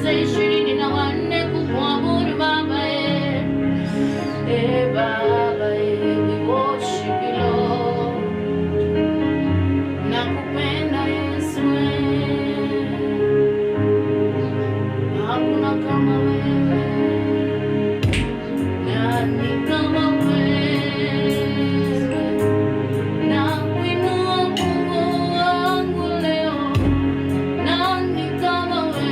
masaa 24 kumwabudu Baba eh. Eh, Baba eh, we worship you, Lord. Nakupenda Yesu eh. Hakuna kama wewe. Nani kama wewe? Nakuinua Mungu wangu leo. Nani kama wewe?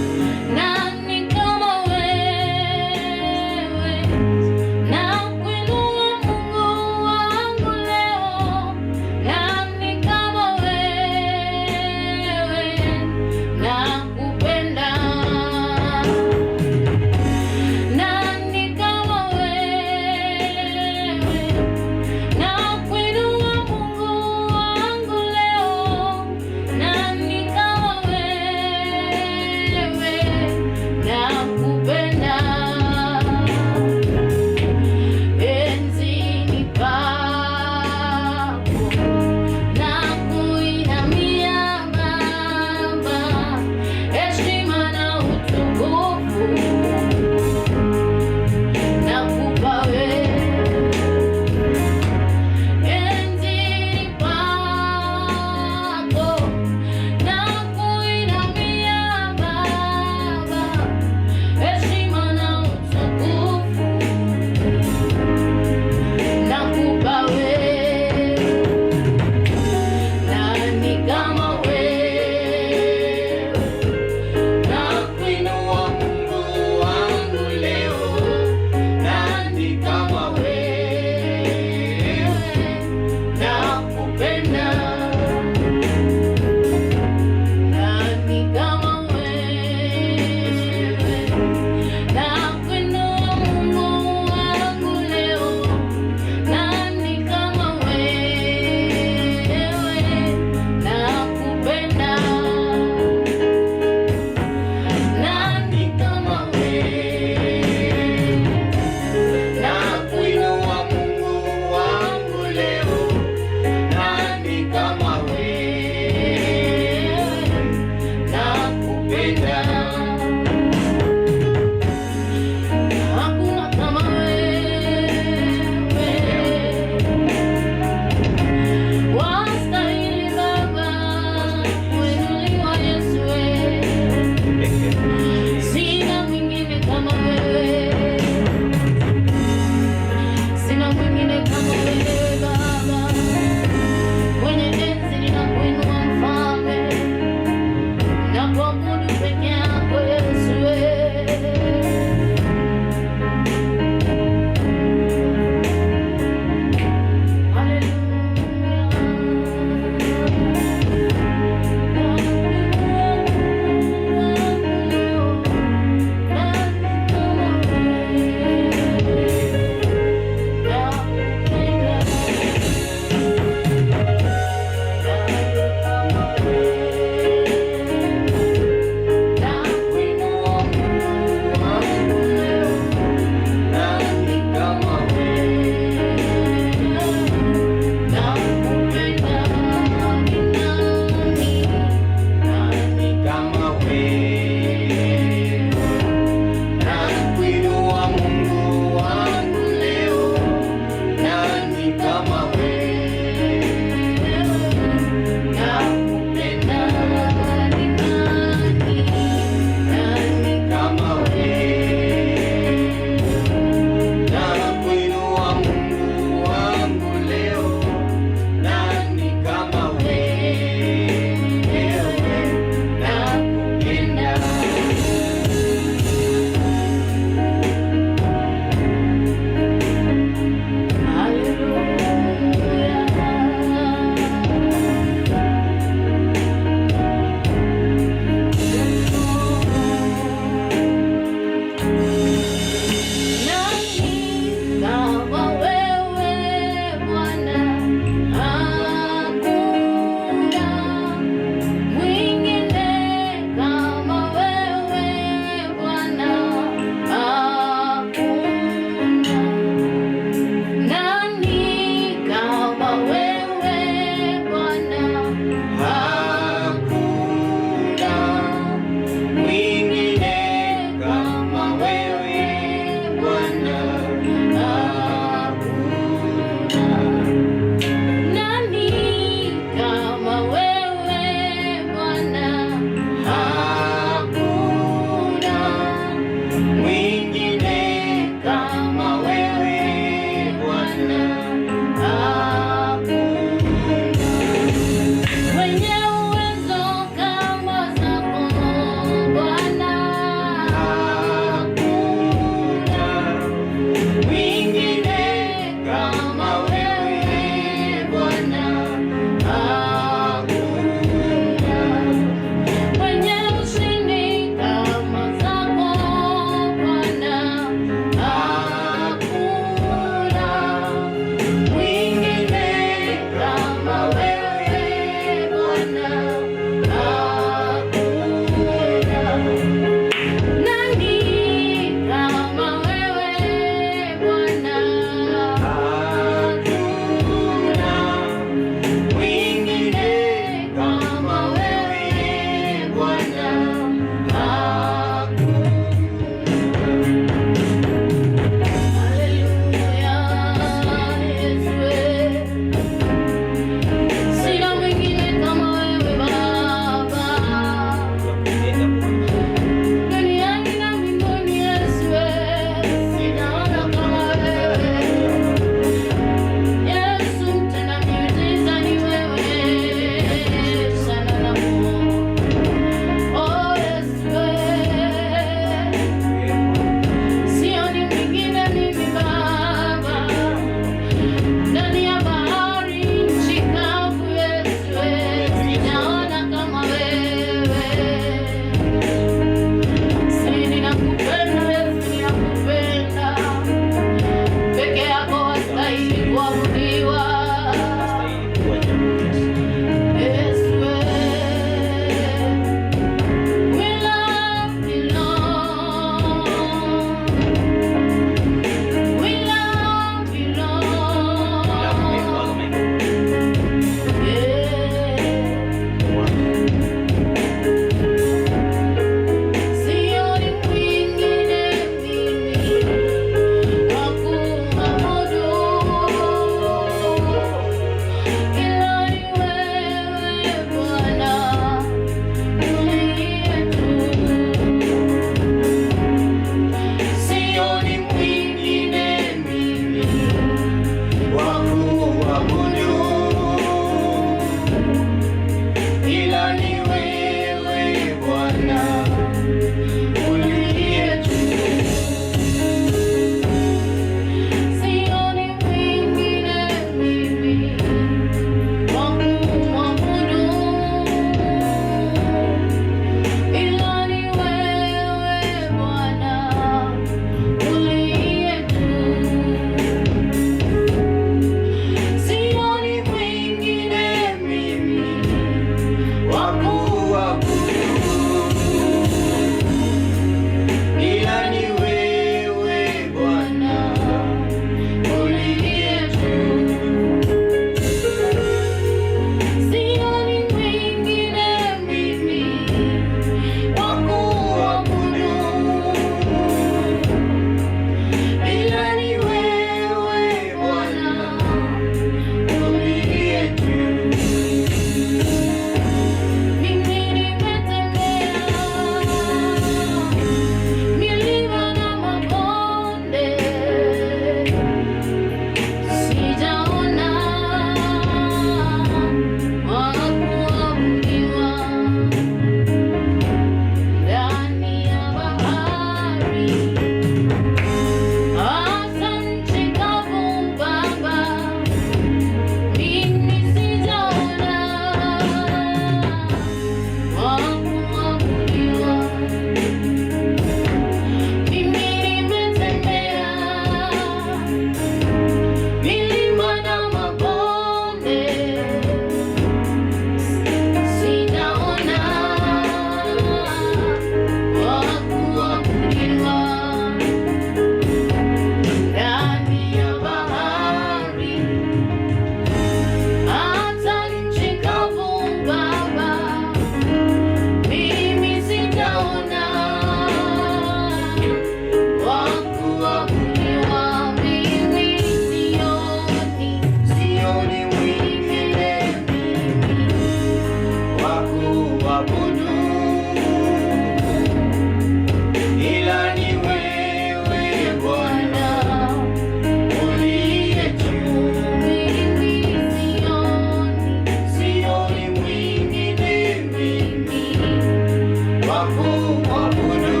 Wa kumwabudu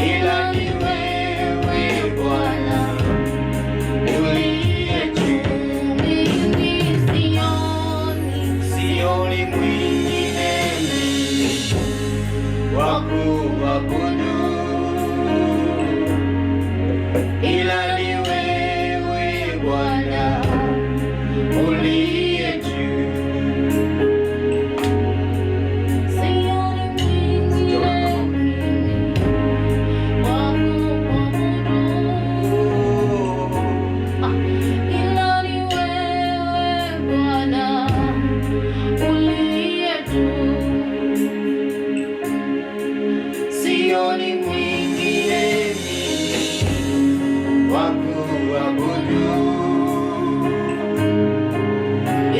ila ni wewe Bwana uliye juu. Mimi sioni, Sioni mwingine mimi wa kumwabudu ila ni wewe Bwana uliye juu. Sioni mwingine mimi wa kumwabudu ila ni wewe Bwana uliye juu. Sioni mwingine mimi wa kuabudu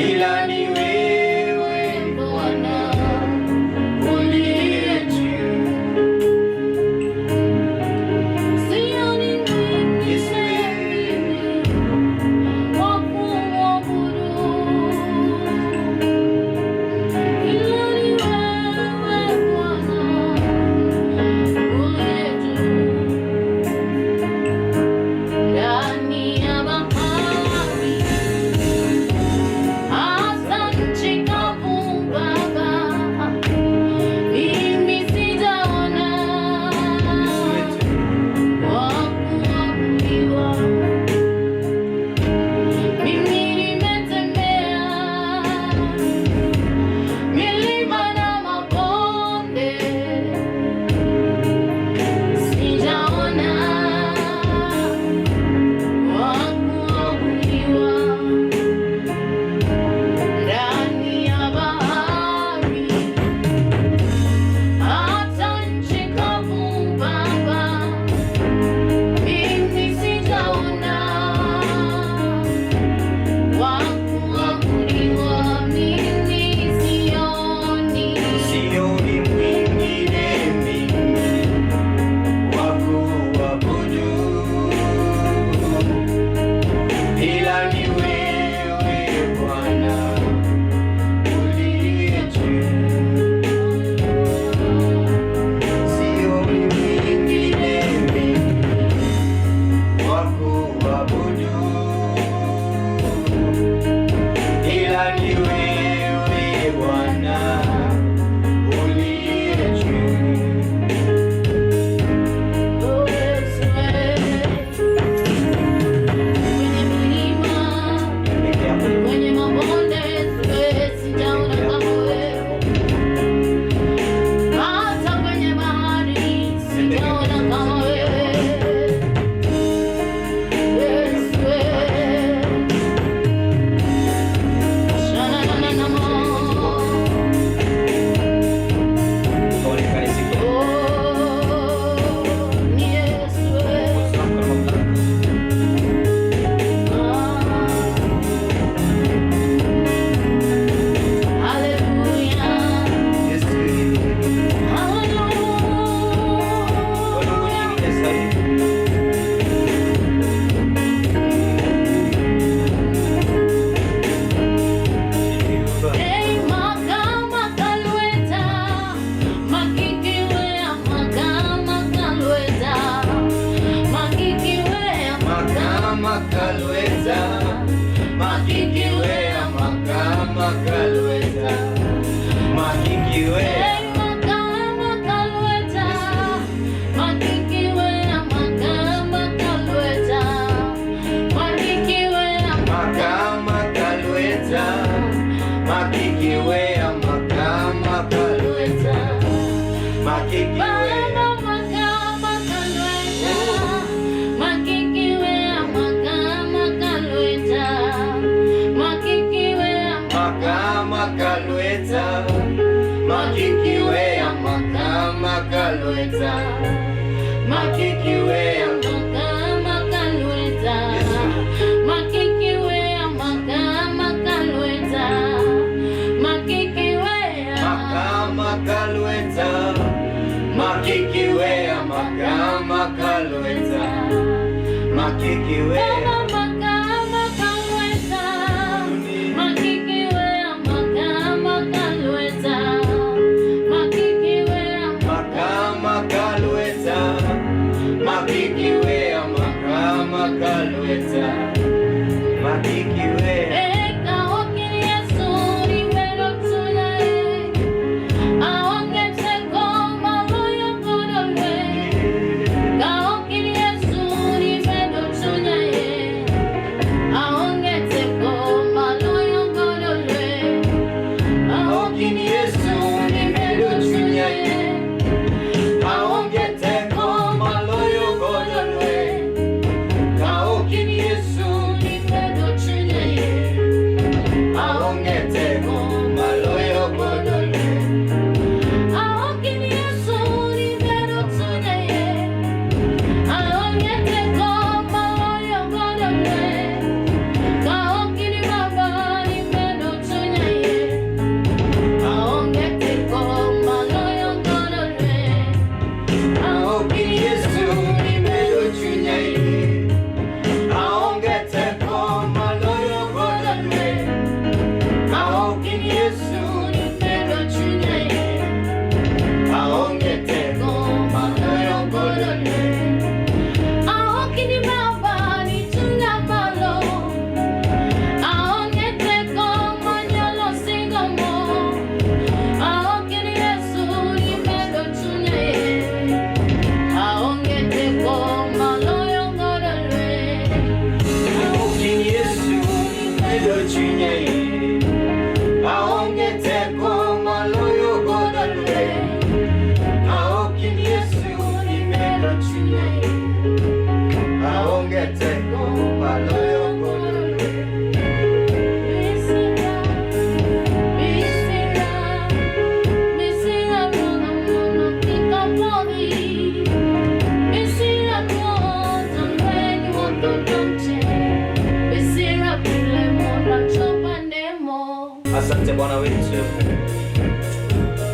ila ni wewe Bwana uliye juu. Sioni mwingine mimi wa kumwabudu ila ni wewe Bwana uliye juu. Ndani ya bahari hata nchi kavu Baba, mimi sijaona wa kuabudiwa. Mimi nimetembea milima na mabonde, sijaona wa kuabudiwa. Ndani ya bahari hata nchi kavu Baba, mimi sijaona wa kuabudiwa. Mimi sioni, Sioni mwingine mimi wa kuabudu ila ni wewe Bwana uliye juu. Sioni mwingine mimi wa kuabudu ila ni wewe Bwana uliye juu. Oh, Yesu, kwenye milima, kwenye mabonde, sijaona kama wewe. Hata kwenye bahari sijaona kama wewe. Yesu, sha-na-na-na-na-mo. Kaonekane siku. Oh, ni Yesu. Ah. Haleluya. Yesu. Haleluya. Walungu nyingine sahihi. Hey, makama kalweta, makikiwea makama kalweta, makikiwea Makama kalweza, makikiwea makama kalweza, makikiwea Hey, makama kalweta, makikiwea makama kalweta, makikiwea makama kalweza, makikiwea makama kalweza, makikiwea Baba makama kalweta, makikiwea makama kalweta, makikiwea makama kalweza, makikiwea makama kalweza, makikiwea makama kalweta, makikiwea makama kalweta, makikiwea makama kalweza, makikiwea makama kalweza, makikiwea Baba makama kalweta, makikiwea makama kalweta,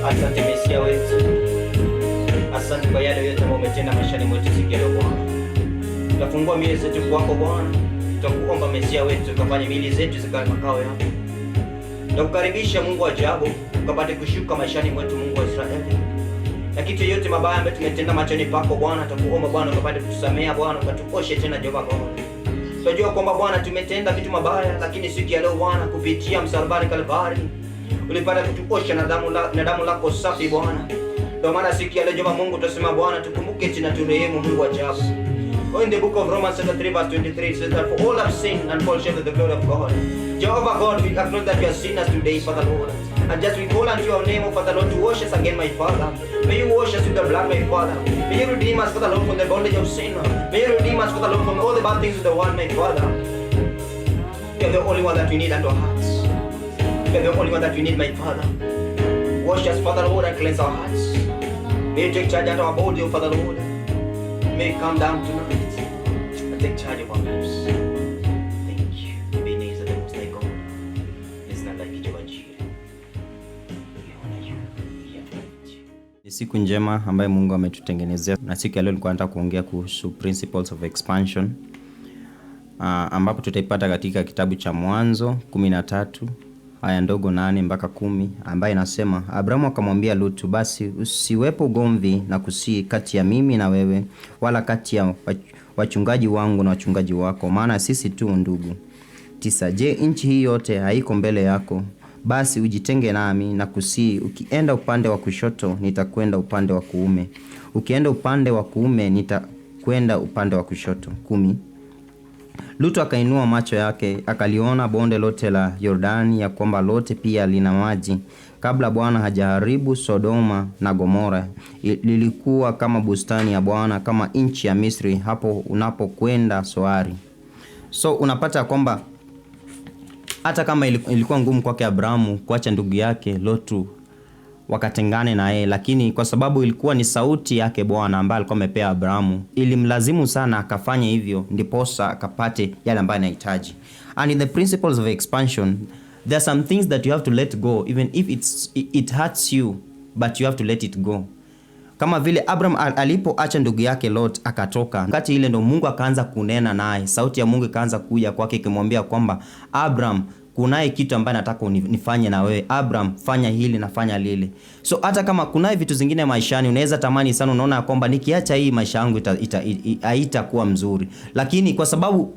Asante Mesia wetu, asante kwa yale yote ambayo umetenda maishani mwetu siku ya leo Bwana. Tutafungua mioyo zetu kwako Bwana, tutakuomba Mesia wetu ukafanye miili zetu zikawe makao yako. Tunakukaribisha Mungu wa ajabu, ukapate kushuka maishani mwetu Mungu wa Israeli. Na kitu yote mabaya ambayo tumetenda machoni pako Bwana, tutakuomba Bwana ukapate kutusamea Bwana, ukatuoshe tena Jehova God. Tunajua kwamba Bwana tumetenda vitu mabaya, lakini siku ya leo Bwana, kupitia msalabani Kalvari ulipata kutuosha na damu lako safi Bwana. Ndio maana siku ya leo Jehova Mungu tunasema Bwana, tukumbuke tena, turehemu Mungu wa ajabu. Oh, in the book of Romans chapter 3 verse 23 it says that for all have sinned and fall short of the glory of God. Jehovah God, we acknowledge that we are sinners today, Father Lord. And just we call unto your name, O Father Lord, to wash us again, my Father. May you wash us with the blood, my Father. May you redeem us, Father Lord, from the bondage of sin. May you redeem us, Father Lord, from all the bad things of the world, my Father. You are the only one that we need unto our hearts. You are the only one that we need, my Father. Wash us, Father Lord, and cleanse our hearts. May you take charge unto our body, O Father Lord. May you come down tonight and take charge of our lives. Thank you. Ebenezer, the Most High God. There's none like you, Jehovah Jireh. We honor you. We acknowledge you. Ni siku njema ambayo Mungu ametutengenezea, na siku ya leo nilikuwa nataka kuongea kuhusu principles of expansion, ambapo tutaipata katika kitabu cha Mwanzo 13 aya ndogo 8 mpaka 10, ambayo inasema, Abrahamu akamwambia Lutu, basi usiwepo ugomvi na kusii kati ya mimi na wewe, wala kati ya wachungaji wangu na wachungaji wako, maana sisi tu ndugu. 9. Je, nchi hii yote haiko mbele yako? Basi ujitenge nami na kusii, ukienda upande wa kushoto nitakwenda upande wa kuume, ukienda upande wa kuume nitakwenda upande wa kushoto. 10. Lutu akainua macho yake akaliona bonde lote la Yordani, ya kwamba lote pia lina maji, kabla Bwana hajaharibu Sodoma na Gomora. Lilikuwa kama bustani ya Bwana, kama nchi ya Misri, hapo unapokwenda Soari. So unapata kwamba hata kama ilikuwa ngumu kwake Abrahamu kuacha ndugu yake Lotu wakatengane na yeye, lakini kwa sababu ilikuwa ni sauti yake Bwana ambaye alikuwa amepea Abrahamu, ilimlazimu sana akafanye hivyo, ndiposa akapate yale ambayo anahitaji. And in the principles of expansion, there are some things that you have to let go even if it hurts you, but you have to let it go. Kama vile Abraham alipoacha ndugu yake Lot akatoka, wakati ile ndo Mungu akaanza kunena naye, sauti ya Mungu ikaanza kuja kwake ikimwambia kwamba Abraham, kunaye kitu ambaye nataka nifanye na wewe. Abraham, fanya hili na fanya lile. So hata kama kunaye vitu zingine maishani unaweza tamani sana, unaona kwamba nikiacha hii maisha yangu haitakuwa mzuri, lakini kwa sababu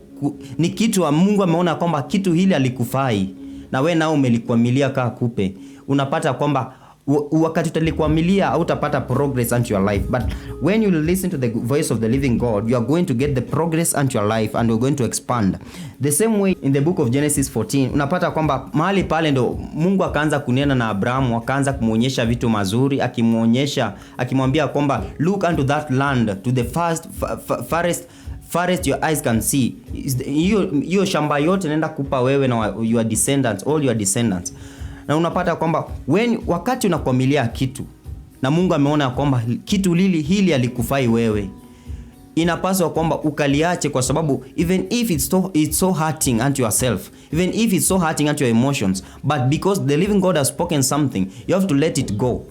ni kitu wa Mungu ameona kwamba kitu hili alikufai na we nao umelikwamilia kaa kupe, unapata kwamba wakati utalikwamilia hautapata progress unto your life. But when you listen to the voice of the living God, you are going to get the progress unto your life and you're going to expand. The same way in the book of Genesis 14, unapata kwamba mahali pale ndo Mungu akaanza kunena na Abrahamu, akaanza kumuonyesha vitu mazuri, akimwambia kwamba look unto that land to the first farthest your eyes can see. Hiyo shamba yote naenda kupa wewe na your descendants, all your descendants. Na unapata kwamba wakati unakwamilia kitu na Mungu ameona kwamba kitu hili alikufai wewe, inapaswa kwamba ukaliache, kwa sababu even if it's so hurting unto yourself, even if it's so hurting unto your emotions, but because the living God has spoken something, you have to let it go.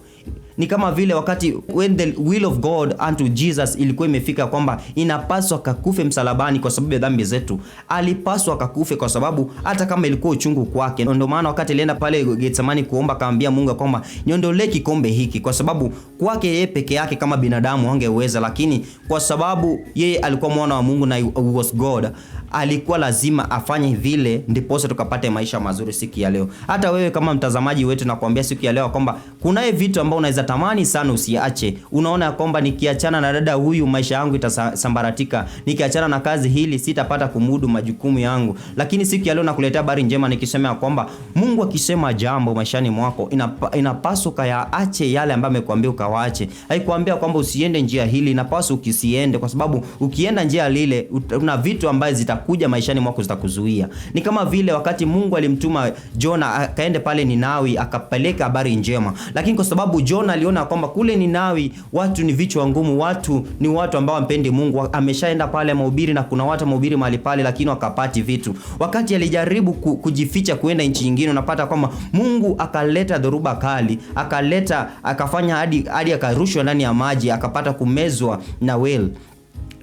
Ni kama vile wakati when the will of God unto Jesus ilikuwa imefika kwamba inapaswa kakufe msalabani kwa sababu ya dhambi zetu, alipaswa kakufe kwa sababu hata kama ilikuwa uchungu kwake. Ndio maana wakati alienda pale Getsemani kuomba, akamwambia Mungu kwamba niondolee kikombe hiki, kwa sababu kwake yeye peke yake kama binadamu hangeweza, lakini kwa sababu yeye alikuwa mwana wa Mungu na he was God, alikuwa lazima afanye vile ndiposa tukapate maisha mazuri siku ya leo. Hata wewe kama mtazamaji wetu, nakwambia siku ya leo kwamba kunaye vitu ambao unaweza tamani sana usiache. Unaona kwamba nikiachana na dada huyu maisha yangu itasambaratika, nikiachana na kazi hili sitapata kumudu majukumu yangu. Lakini siku ya leo nakuletea habari njema nikisema kwamba Mungu akisema jambo maishani mwako, inapaswa ukayaache yale ambayo amekuambia ukawaache. Haikuambia kwamba usiende njia hili, inapaswa ukisiende, kwa sababu ukienda njia lile kuna vitu ambazo zitakuja maishani mwako zitakuzuia. Ni kama vile wakati Mungu alimtuma Jona akaende pale Ninawi akapeleka habari njema, lakini kwa sababu Jona aliona kwamba kule Ninawi watu ni vichwa ngumu, watu ni watu ambao wampendi Mungu. Ameshaenda pale mahubiri na kuna watu mahubiri mahali pale, lakini wakapati vitu. Wakati alijaribu kujificha kuenda nchi nyingine, unapata kwamba Mungu akaleta dhoruba kali, akaleta akafanya hadi akarushwa ndani ya maji, akapata kumezwa na whale.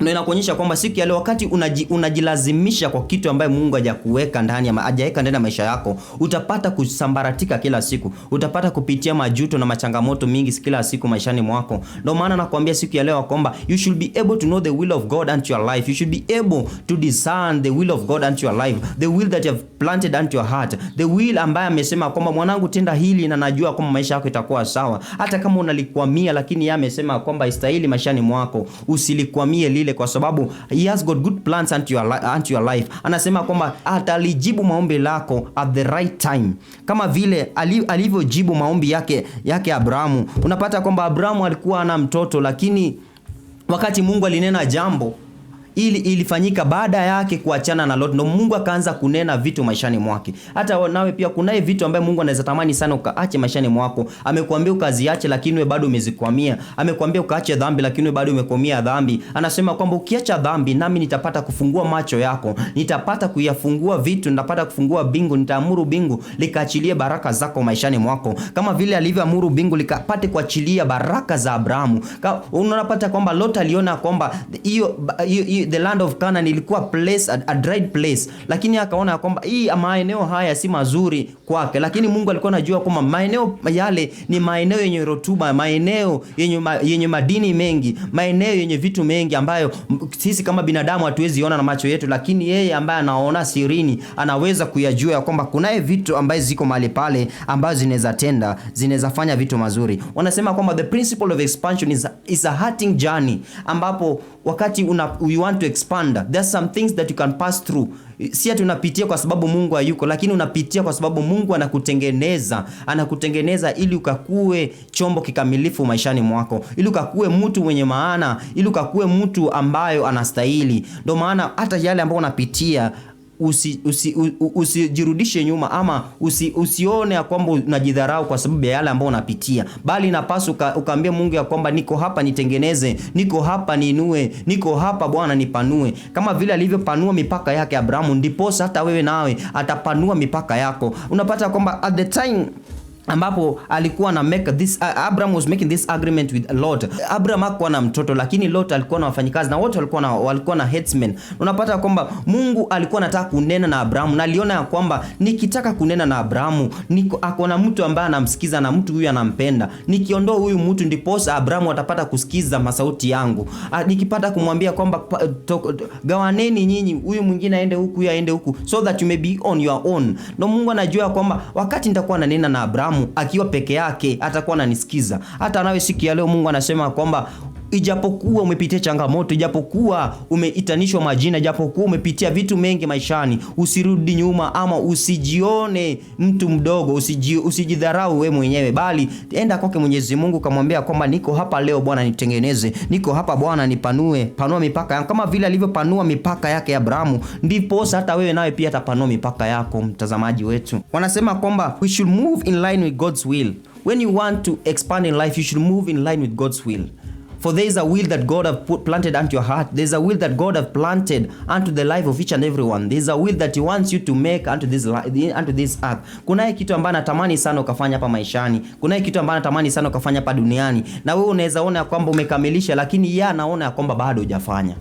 Ndio inakuonyesha kwamba siku ya leo wakati unajilazimisha kwa kitu ambaye Mungu hajakuweka ndani ya hajaweka ndani ya maisha yako, utapata kusambaratika kila siku, utapata kupitia majuto na machangamoto mingi kila siku maishani mwako. Ndio maana nakwambia siku ya leo kwamba you should be able to know the will of God unto your life. You should be able to discern the will of God unto your life, the will that you have planted unto your heart, the will ambaye amesema kwamba mwanangu, tenda hili na najua kwamba maisha yako itakuwa sawa, hata kama unalikwamia, lakini yeye amesema kwamba istahili maishani mwako, usilikwamie lile, kwa sababu he has got good plans unto your life. Anasema kwamba atalijibu maombi lako at the right time, kama vile alivyojibu maombi yake Abrahamu. Unapata kwamba Abrahamu alikuwa ana mtoto, lakini wakati Mungu alinena jambo ili ilifanyika baada yake kuachana na Lot, ndo Mungu akaanza kunena vitu maishani mwake. Hata nawe pia kunaye vitu ambaye Mungu anaweza tamani sana ukaache maishani mwako. Amekuambia ukaziache, lakini wewe bado umezikwamia. Amekuambia ukaache dhambi, lakini wewe bado umekwamia dhambi. Anasema kwamba ukiacha dhambi, nami nitapata kufungua macho yako, nitapata kuyafungua vitu, nitapata kufungua bingu, nitaamuru bingu likaachilie baraka zako maishani mwako, kama vile alivyoamuru bingu likapate kuachilia baraka za Abrahamu. Unapata kwamba Lot aliona kwamba hiyo the land of Canaan ilikuwa place, a dried place, lakini akaona kwamba hii maeneo haya si mazuri kwake, lakini Mungu alikuwa anajua kwamba maeneo yale ni maeneo yenye rutuba, maeneo yenye madini mengi, maeneo yenye vitu mengi ambayo sisi kama binadamu hatuwezi ona na macho yetu, lakini yeye ambaye anaona sirini anaweza kuyajua ya kwamba kunaye vitu ambaye ziko mahali pale ambazo zinaweza tenda, zinaweza fanya vitu mazuri. Wanasema kwamba the principle of expansion is a hurting journey, ambapo wakati you want to expand, there's some things that you can pass through. Si ati unapitia kwa sababu Mungu hayuko, lakini unapitia kwa sababu Mungu anakutengeneza ili ukakue chombo kikamilifu maishani mwako, ili ukakue mtu mwenye maana, ili ukakue mtu ambayo anastahili. Ndio maana hata yale ambayo unapitia usijirudishe nyuma ama usione ya kwamba unajidharau kwa sababu ya yale ambayo unapitia, bali inapaswa ukaambie Mungu ya kwamba niko hapa nitengeneze, niko hapa niinue, niko hapa Bwana nipanue. Kama vile alivyopanua mipaka yake Abrahamu, ndiposa hata wewe nawe atapanua mipaka yako. Unapata kwamba at the time ambapo alikuwa na make this, Abraham was making this agreement with Lot. Abraham hakuwa na mtoto, lakini Lot alikuwa na wafanyikazi na wote walikuwa na headsmen. Unapata kwamba Mungu alikuwa anataka kunena na Abrahamu, na aliona ya kwamba nikitaka kunena na Abrahamu, ako na mtu ambaye anamsikiza na mtu huyu anampenda. Nikiondoa huyu mtu, ndiposa Abrahamu atapata kusikiza masauti yangu. Nikipata kumwambia kwamba gawaneni nyinyi, huyu mwingine aende huku, huyu aende huku, so that you may be on your own. Ndio Mungu anajua kwamba wakati nitakuwa nanena na Abrahamu akiwa peke yake atakuwa ananisikiza. Hata nawe siku ya leo Mungu anasema kwamba ijapokuwa umepitia changamoto, ijapokuwa umeitanishwa majina, ijapokuwa umepitia vitu mengi maishani, usirudi nyuma ama usijione mtu mdogo, usijidharau wewe mwenyewe, bali enda kwake Mwenyezi Mungu kamwambia kwamba niko hapa leo Bwana nitengeneze, niko hapa Bwana nipanue, panua mipaka yangu kama vile alivyopanua mipaka yake Abrahamu, ndipo hata wewe nawe pia atapanua mipaka yako, mtazamaji wetu. Wanasema kwamba we should move in line with God's will. When you want to expand in life, you should move in line with God's will. For there is a will that God have planted unto your heart. There is a will that God have planted unto the life of each and everyone. There is a will that he wants you to make unto this earth. Kunaye kitu ambacho anatamani sana ukafanya hapa maishani. Kunaye kitu ambacho anatamani sana ukafanya hapa duniani. Na wewe unaweza ona kwamba umekamilisha, lakini yeye anaona kwamba bado hujafanya.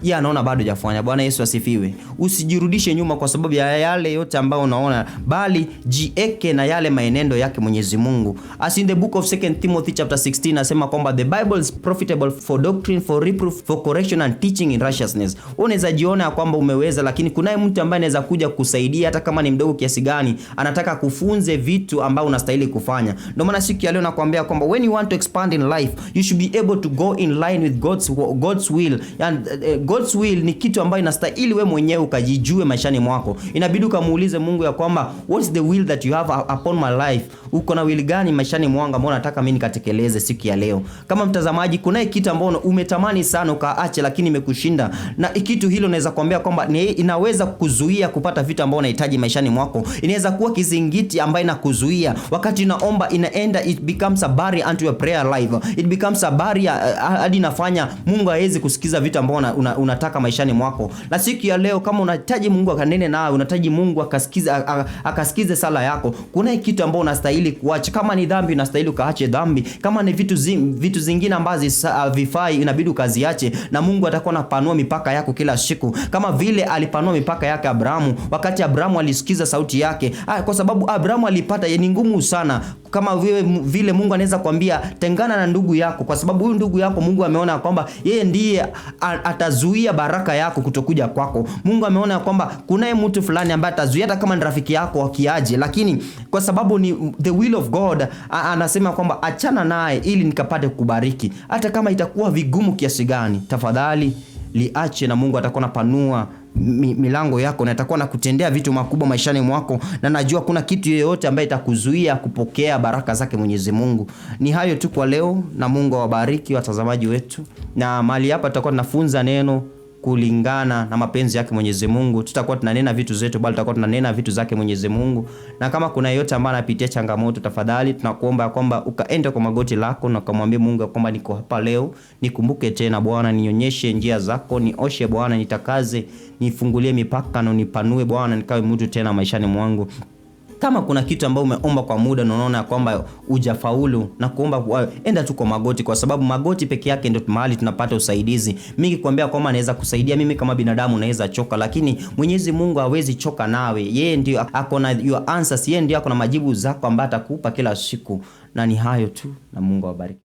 Yeye anaona bado hujafanya. Bwana Yesu asifiwe. Usijirudishe nyuma kwa sababu ya yale yote ambayo unaona, bali jieke na yale maenendo yake Mwenyezi Mungu. As in the book of 2 Timothy chapter 16 nasema kwamba the Bible is profitable for doctrine, for reproof, for correction and teaching in righteousness. Unaweza jiona kwamba umeweza, lakini kunaye mtu ambaye anaweza kuja kusaidia hata kama ni mdogo kiasi gani, anataka kufunze vitu ambao unastahili kufanya. Ndio maana siku ya leo nakwambia kwamba when you want to expand in life, you should be able to go in line with God's will and God's will ni kitu ambayo inastahili we mwenyewe ukajijue maishani mwako. Inabidi ukamuulize Mungu ya kwamba what's the will that you have upon my life? Uko na will gani maishani mwangu ambao unataka mimi nikatekeleze siku ya leo? Kama mtazamaji, kunaye kitu ambao umetamani sana ukaache, lakini imekushinda, na kitu hilo naweza kuambia kwamba inaweza kukuzuia kupata vitu ambao unahitaji maishani mwako. Inaweza kuwa kizingiti ambayo inakuzuia wakati unaomba, inaenda it becomes a barrier unto your prayer life, it becomes a barrier hadi inafanya Mungu hawezi kusikiza vitu ambao unataka maishani mwako. Na siku ya leo, kama unahitaji Mungu akanene nawe, unahitaji Mungu akasikize, akasikize sala yako, kuna kitu ambao unastahili kuacha. Kama ni dhambi, unastahili ukaache dhambi. Kama ni vitu zingine ambazo havifai, inabidi ukaziache, na Mungu atakuwa anapanua mipaka yako kila siku, kama vile alipanua mipaka yake Abrahamu wakati Abrahamu alisikiza sauti yake. Kwa sababu Abrahamu alipata, ni ngumu sana kama vile Mungu anaweza kuambia tengana na ndugu yako, kwa sababu huyu ndugu yako Mungu ameona kwamba yeye ndiye atazuia baraka yako kutokuja kwako. Mungu ameona kwamba kunaye mtu fulani ambaye atazuia, hata kama ni rafiki yako akiaje, lakini kwa sababu ni the will of God, anasema kwamba achana naye ili nikapate kukubariki, hata kama itakuwa vigumu kiasi gani, tafadhali liache, na Mungu atakuwa anapanua milango yako na atakuwa nakutendea vitu makubwa maishani mwako, na najua kuna kitu yoyote ambaye itakuzuia kupokea baraka zake Mwenyezi Mungu. Ni hayo tu kwa leo, na Mungu awabariki watazamaji wetu, na mahali hapa tutakuwa tunafunza neno kulingana na mapenzi yake Mwenyezi Mungu. Tutakuwa tunanena vitu zetu, bali tutakuwa tunanena vitu zake Mwenyezi Mungu. Na kama kuna yeyote ambaye anapitia changamoto, tafadhali tunakuomba ya kwamba ukaende kwa magoti lako na ukamwambia Mungu ya kwamba niko hapa leo, nikumbuke tena Bwana, nionyeshe njia zako, nioshe Bwana, nitakaze, nifungulie mipaka na unipanue Bwana, nikawe mtu tena maishani mwangu. Kama kuna kitu ambacho umeomba kwa muda na unaona kwamba hujafaulu, na kuomba, enda tu kwa magoti, kwa sababu magoti peke yake ndio mahali tunapata usaidizi. Mimi nikikwambia kwamba naweza kusaidia, mimi kama binadamu naweza choka, lakini Mwenyezi Mungu hawezi choka nawe. Yeye ndio ako na your answers, yeye ndio ako na majibu zako ambayo atakupa kila siku. Na ni hayo tu, na Mungu awabariki.